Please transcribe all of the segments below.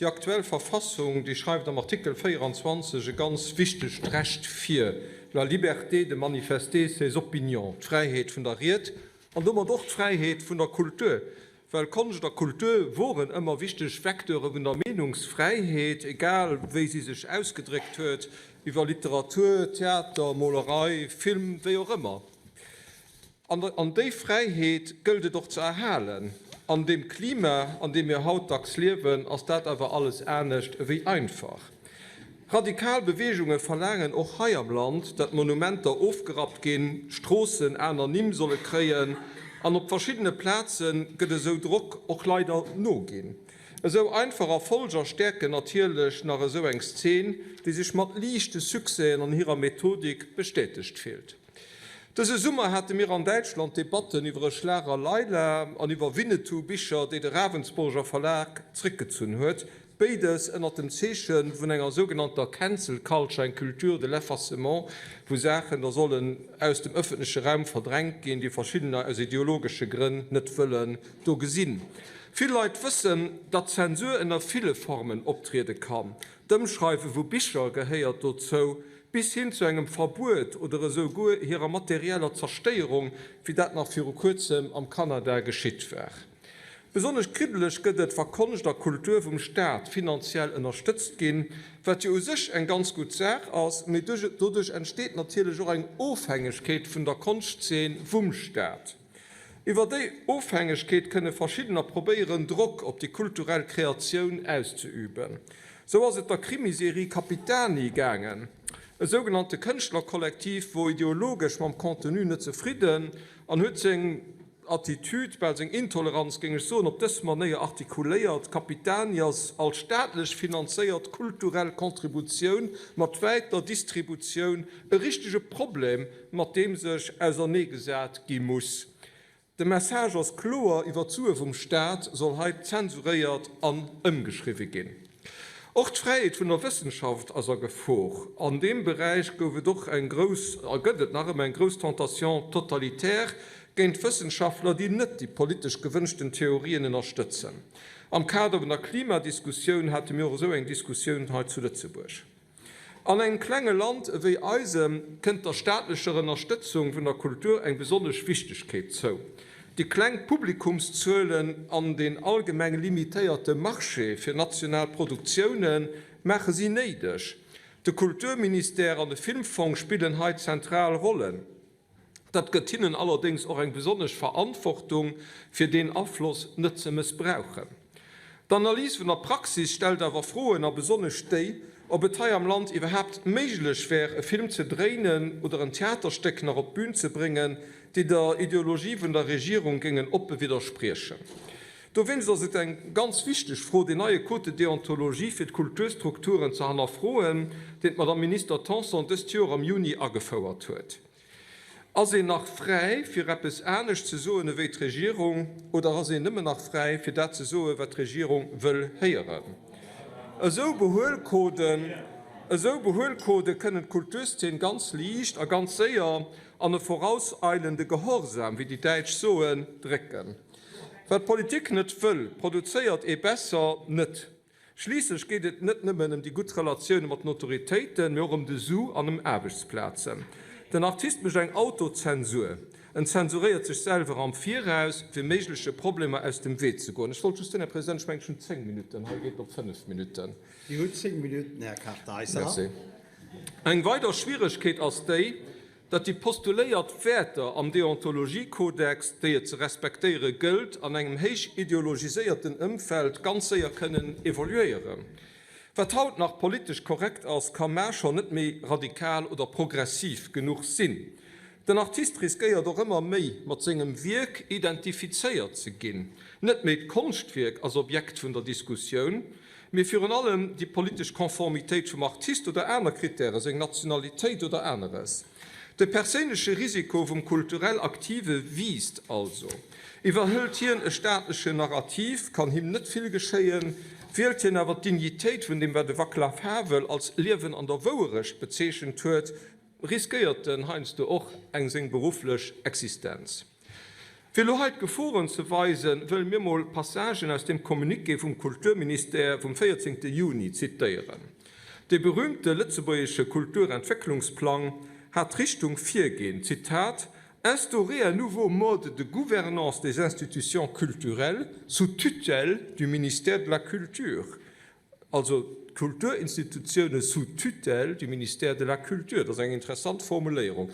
Déi aktuell Verfassung, déi schreift am Artikel 24 e ganz wichtegt Recht vir, la liberté de manifester ses opinions, d'Fräiheet vun der Ried an domat och d'Fräiheet vun der Kultur, well Konscht a Kultur woren ëmmer wichteg Vecteure vun der Meenungsfräiheet, egal wéi si sech ausgedréckt huet, iwwer Literatur, Theater, Molerei, Film, wéi och ëmmer. An déi Fräiheet gëllt et och ze erhalen. An deem Klima, an deem mir haut dacks liewen, ass dat awer alles anescht ewéi einfach. Radikal Beweegunge verlaangen och hei am Land, datt Monumenter ofgerappt ginn, Stroossen aner Nimm solle kréien an op verschiddene Plaze gëtt esou Drock och leider noginn. Esou einfach Erfolger stäerken natierlech nach esou eng Szen, déi sech mat liichte Succèsen an hirer Methodik bestätegt fillt. Dëse Summer hate mir an Däitschland Debatten iwwer e Schlager Laila an iwwer Winnetou-Bicher, déi de Ravensburger Verlag zréckgezunn huet, béides ënnert dem Zeeche vun enger sougenannter Cancel Culture, eng Culture de l'effacement, wou Saachen da sollen aus dem ëffentleche Raum verdrängt ginn, déi verschiddener aus ideologesche Grënn net wëllen do gesinn. Vill Leit wëssen, datt Zensur ënner ville Formen optriede kann. D'Ëmschreiwe vu Bicher gehéiert dozou, bis hin zu engem Verbuet oder esou guer hirer materieller Zerstéierung, wéi dat nach viru kuerzem am Kanada geschitt war. Besonnesch kriddeleg gëtt et, wa Konscht a Kultur vum Staat finanziell ënnerstëtzt ginn, wat jo u sech eng ganz gutt Saach ass, mee doduerch entsteet natierlech och eng Ofhängegkeet vun der Konschtzeen vum Staat. Iwwer déi Ofhängegkeet kënne verschiddener probéieren, Drock op déi kulturell Kreatioun auszeüben. Sou ass et der Krimiserie Capitani gaangen. E sougenannte Kënschtlerkollektiv wor ideologesch mam Contenu net zefridden an huet seng Attitude, bal seng Intoleranz géing ech soen, op dës Manéier artikuléiert, Capitani ass als staatlech finanzéiert kulturell Contributioun mat wäiter Distributioun e richtege Problem, mat deem sech auserneegesat gi muss. De Message ass kloer, Iwwer d'Sue vum Staat soll hei zensuréiert an ëmgeschriwwe ginn. Och d'Fräiheet vun der Wëssenschaft ass a Gefor. An deem Beräich gouf et och eng grouss, a gëtt et nach ëmmer eng grouss Tentation totalitaire géint Wëssenschaftler, déi net déi politesch gewënschten Theorien ënnerstëtzen. Am Kader vun der Klimadiskussioun hate mir och esou eng Diskussioun hei zu Lëtzebuerg. An engem klenge Land ewéi eisem kënnt der staatlecher Ënnerstëtzung vun der Kultur eng besonnesch Wichtegkeet zou. Déi kleng Publikumszuelen an deen allgemeng limitéierte Marché fir national Produktioune maache si néideg. De Kulturministère an de Filmfong spillen hei zentral Rollen. Dat gëtt hinnen allerdéngs och eng besonnesch Verantwortung, fir deen Afloss net ze mëssbrauchen. D'Analys vun der Praxis stellt awer Froen, a besonnesch déi, ob et hei am Land iwwerhaapt méiglech wär, e Film ze dréinen oder en Theaterstéck nach op d'Bün ze bréngen, déi der Ideologie vun der Regierung géingen oppe widderspriechen. Dowéinst ass et eng ganz wichteg Fro, deen neie Code de déontologie fir d'Kulturstrukturen ze hannerfroen, deen d'Madame Minister Tanson dëst Joer am Juni agefouert huet. Ass een nach fräi, fir eppes anescht ze soen ewéi d'Regierung, oder ass een nëmmen nach fräi, fir dat ze soen, wat d'Regierung wëll héieren? Esou Behuelcoden, esou Behuelcodë kënnen d'Kulturszeen ganz liicht a ganz séier an e vorauseilende Gehorsam, wéi déi Däitsch soen, drécken. Wat d'Politik net wëll, produzéiert ee besser net. Schliisslech geet et net nëmmen ëm déi gutt Relatioune mat den Autoritéiten, mee och ëm de Su an ëm Aarbechtsplazen. Den Artist mécht eng Autozensur, en zensuréiert sech selwer am Viraus, fir méigleche Problemer aus dem Wee ze goen. Ech wollt just soen, Här President, ech mengen, ech hunn 10 Minutten, hei geet et op 5 Minutten. Dir hutt 10 Minutten, Här Kartheiser. Merci. Eng weider Schwieregkeet ass déi, datt déi postuléiert Wäerter am Deontologiekodex, déi et ze respektéiere gëllt, an engem héich ideologiséierten Ëmfeld ganz séier kënnen evoluéieren. Wat haut nach politesch korrekt ass, ka mar schonn net méi radikal oder progressiv genuch sinn. Den Artist riskéiert och ëmmer méi, mat sengem Wierk identifizéiert ze ginn. Net méi d'Konschtwierk ass Objekt vun der Diskussioun, Mee virun allem déi politesch Konformitéit vum Artist oder aner Krittäre, seng Nationalitéit oder aneres. De perséinleche Risiko vum kulturell Aktive wiisst also. Iwwerhëlt hien e staatlechen Narrativ, kann him net vill geschéien. Wielt hien awer d'Dignitéit vun deem, wat de Vaclav Havel als Liewen an der Wouerecht bezeechent huet, riskéiert en heiansdo och eng seng berufflech Existenz. Fir elo hei d'Geforen ze weisen, wëlle mir mol Passagen aus deem Communiqué vum Kulturministère vum 14. Juni zitéieren. Dee berüümte lëtzebuergesche Kulturentwécklungsplang hat d'Richtung virginn, Zitat, Instaurer un nouveau mode de gouvernance des institutions culturelles sous tutelle du ministère de la Culture. Also d'Kulturinstitutioune sous tutelle du ministère de la Culture, dat ass eng interessant Formuléierung.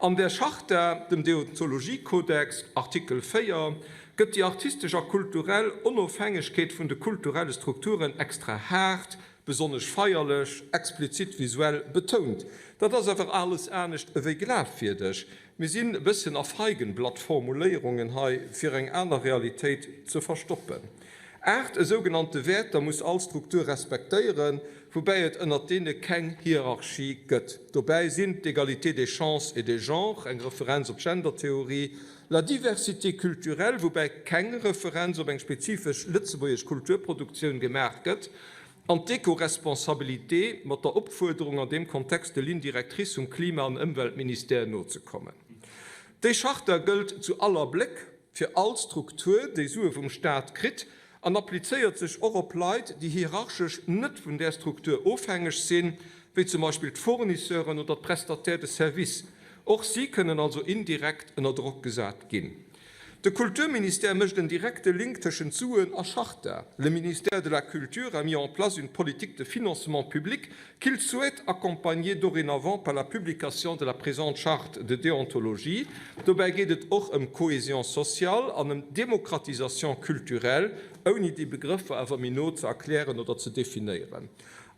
An der Charta, dem Deontologiekodex, Artikel 4, gëtt déi artistesch a kulturell Onofhängegkeet vun de kulturelle Strukturen extra haart, besonnesch feierlech, explizit visuell betount. Dat ass awer alles anescht ewéi glafwierdeg. Mir sinn e bëssen a Feigenblattformuléierungen hei, fir eng aner Realitéit ze verstoppen. Aacht esougenannte Wäerter muss all Struktur respektéieren, woubäi et ënnert deene keng Hierarchie gëtt. Dobäi sinn d'Égalité des chances et des genres, eng Referenz op d'Gendertheorie, la diversité culturelle, woubäi keng Referenz op eng spezifesch lëtzebuergesch Kulturproduktioun gemaach gëtt, An d'Eco-Responsabilité, mat der Opfuerderung an deem Kontext de Lignes directrices vum Klima an Ëmweltministère nozekommen. Déi Charta gëllt zu aller Bléck fir all Struktur, déi Sue vum Staat kritt, an applizéiert sech och op Leit, déi hierarchesch net vun där Struktur ofhängeg sinn, wéi zum Beispill d'Fournisseuren oder d'Prestataires de services. Och si kënnen also indirekt ënner Drock gesat ginn. De Kulturministère mécht en direkte Link tëschent Suen a Charta. Le ministère de la Culture a mis en place une politique de financement public qu'il souhaite accompagner dorénavant par la publication de la présente Charte de déontologie. Dobäi geet et och ëm Cohésion sociale an ëm Démocratisation culturelle, ouni déi Begrëffer awer méi no ze erklären oder ze definéieren.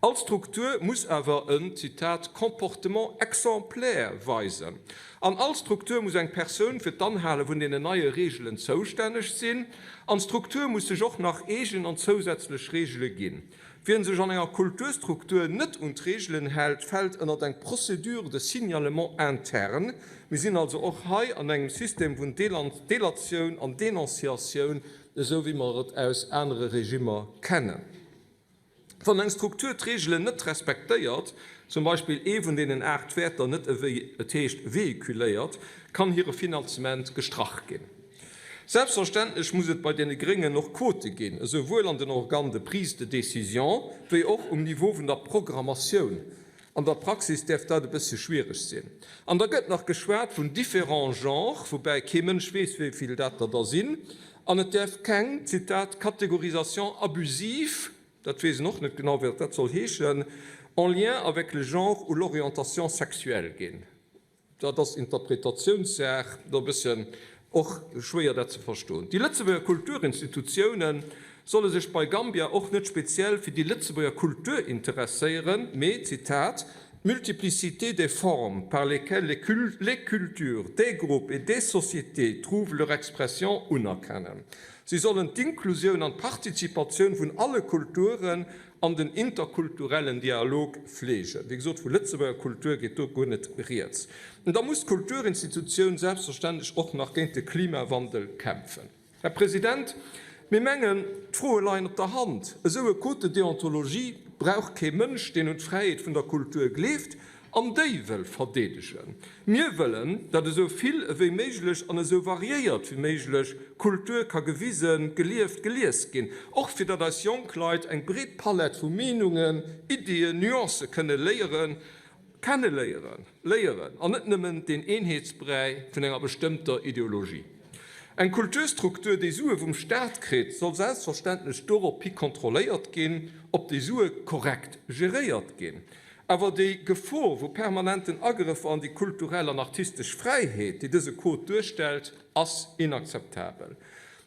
All Struktur muss awer en, Zitat, comportement exemplaire weisen. An all Struktur muss eng Persoun fir d'Anhale vun deenen neie Reegelen zoustänneg sinn. An d'Struktur muss sech och nach eegen an zousätzlech Reegele ginn. Wien sech an enger Kulturstruktur net un d'Reegelen hält, fält ënnert eng Procédure de signalement interne. Mir sinn also och hei an engem System vun Delatioun an Denonciatioun, esou wéi mer et aus anere Regimmer kennen. Wann eng Struktur d'Reegelen net respektéiert, zum Beispill ee vun deenen 8 Wäerter net ewéi et heescht vehiculéiert, kann hire Finanzement gestrach ginn. Selbstverständlech muss et bei deene Gréngen och Quote ginn, esouwuel an den Organes de prise de décision wéi och um Niveau vun der Programmatioun. An der Praxis däerf dat e bëssche schwiereg sinn. An da gëtt nach geschwat vun différents genres, woubäi kee Mënsch weess, wéi vill dat der da sinn. An et däerf keng, Zitat, catégorisation abusive, dat weess en och net genau, wat dat soll heeschen, en lien avec le genre ou l'orientation sexuelle ginn. Dat ass Interpretatiounssaach, do e bëssen och schwéier dat ze verstoen. Déi Lëtzebuerger Kulturinstitutioune solle sech bei Gambia och net speziell fir déi Lëtzebuerger Kultur interesséieren, mee, Zitat, d'multiplicité des formes par lesquelles les cultures des groupes et des sociétés trouvent leur expression unerkennen. Si sollen d'Inklusioun an d'Partizipatioun vun alle Kulturen an den interkulturellen Dialog fleegen. Wéi gesot, vu Lëtzebuerger Kultur geet do guer net rieds. Da muss d'Kulturinstitutioun selbstverständlech och nach géint de Klimawandel kämpfen. Här President, mir mengen, d'Froe leien op der Hand. Esou e Code de déontologie brauch kee Mënsch, deen un d'Fräiheet vun der Kultur gleeft an déi wëll verdeedegen. Mir wëllen, datt esou vill ewéi méiglech an esou variéiert wéi méiglech Kultur ka gewisen, gelieft, gelies ginn, och fir datt eis jonk Leit eng breet Palett vu Meenungen, Iddien, Nuancë kënne léieren, kenneléieren, léieren an net nëmmen deen Eenheetsbräi vun enger bestëmmter Ideologie. Eng Kulturstruktur, déi Sue vum Staat kritt, soll selbstverständlech dorop hi kontrolléiert ginn, ob déi Sue korrekt geréiert ginn. Awer déi Gefor vu permanenten Agrëffer an déi kulturell an artistesch Fräiheet, déi dëse Code duerstellt, ass inakzeptabel.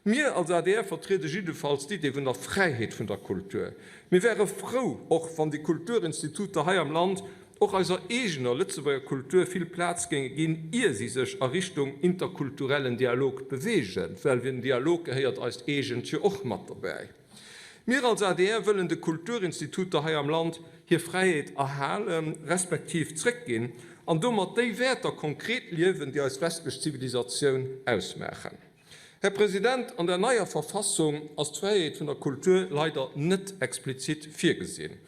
Mir als adr vertriede jiddefalls d'Idee vun der Fräiheet vun der Kultur. Mir wäre frou, och wann déi Kulturinstituter hei am Land och eiser eegener Lëtzebuerger Kultur vill Plaz géinge ginn, ier si sech a Richtung interkulturellen Dialog beweegen, well fir den Dialog gehéiert eist eegent jo och mat dobäi. Mir als adr wëllen de Kulturinstituter hei am Land hir Fräiheet erhalen, respektiv zréckginn an domat déi Wäerter konkret liewen, déi eis westlech Zivilisatioun ausmaachen. Här President, an der neier Verfassung ass d'Fräiheet vun der Kultur leider net explizit virgesinn.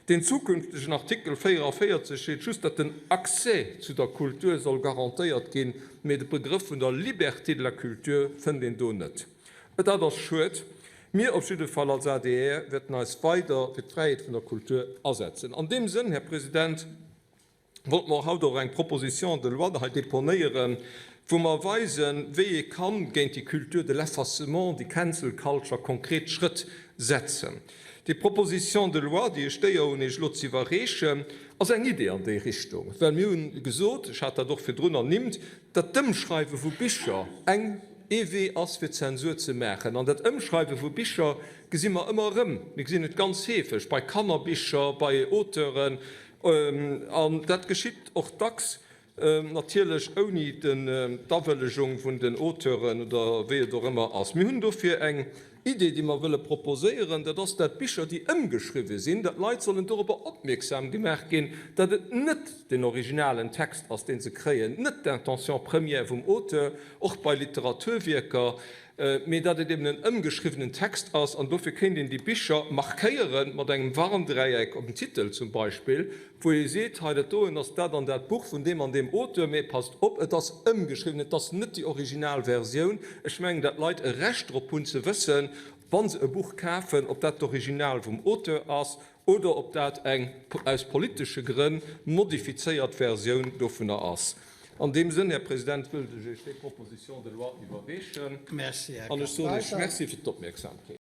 Deen zukünftegen Artikel 44 seet just, datt den Accès zu der Kultur soll garantéiert ginn, mee de Begrëff vun der Liberté de la culture fënnt een do net. Dat ass schued. Mir op jidde Fall als adr wäerten eis weider fir d'Fräiheet vun der Kultur asetzen. An deem Sënn, Här President, wollte mer haut och eng Proposition de loi hei deponéieren, wou mer weisen, wéi ee kann géint déi Culture de l'effacement, déi Cancel culture konkret Schrëtt setzen. Déi Proposition de loi, déi ech d'Éier hunn, Iech elo ze iwwerreechen, ass eng Idee an déi Richtung, well mir hu gesot, ech hat dat och virdrun ernimmt, datt d'Ëmschreiwe vu Bicher eng, ee Wee ass, fir Zensur ze maachen. An dat Ëmschreiwe vu Bicher gesi mer ëmmer erëm. Mir gesinn et ganz heefeg bei Kannerbicher, bei Auteuren, An dat geschitt och dacks natierlech ouni d'Awëllegung vun den Auteuren oder wéi et och ëmmer ass. Mir hunn dofir eng Idee, déi mer wëlle proposéieren, dat ass, dat Bicher, déi ëmgeschriwwe sinn, dat d'Leit sollen dorobber opmierksam gemaach ginn, datt et net den originalen Text ass, dee se kréien, net d'Intention première vum Auteur, och bei Literaturwierker. mee datt et eben en ëmgeschriwwenen Text ass an dofir kéint een déi Bicher markéiere mat engem Warndräieck op dem Titel zum Beispill, wou ee seet, hei dat doen ass dat an dat Buch vun deem an deem Auteur, mee passt op, et ass ëmgeschriwwen, et ass net déi original Versioun. Ech mengen, datt d'Leit e Recht drop hunn ze wëssen, wa se e Buch kafen, ob dat d'Original vum Auteur ass oder ob dat eng aus politesche Grënn modifizéiert Versioun dovunner ass. An deem Sënn, Här President, wëllt ech Iech déi Proposition de loi iwwerreechen Merci, Här an ech soen Iech Kartheiser. Merci fir d'Opmierksamkeet.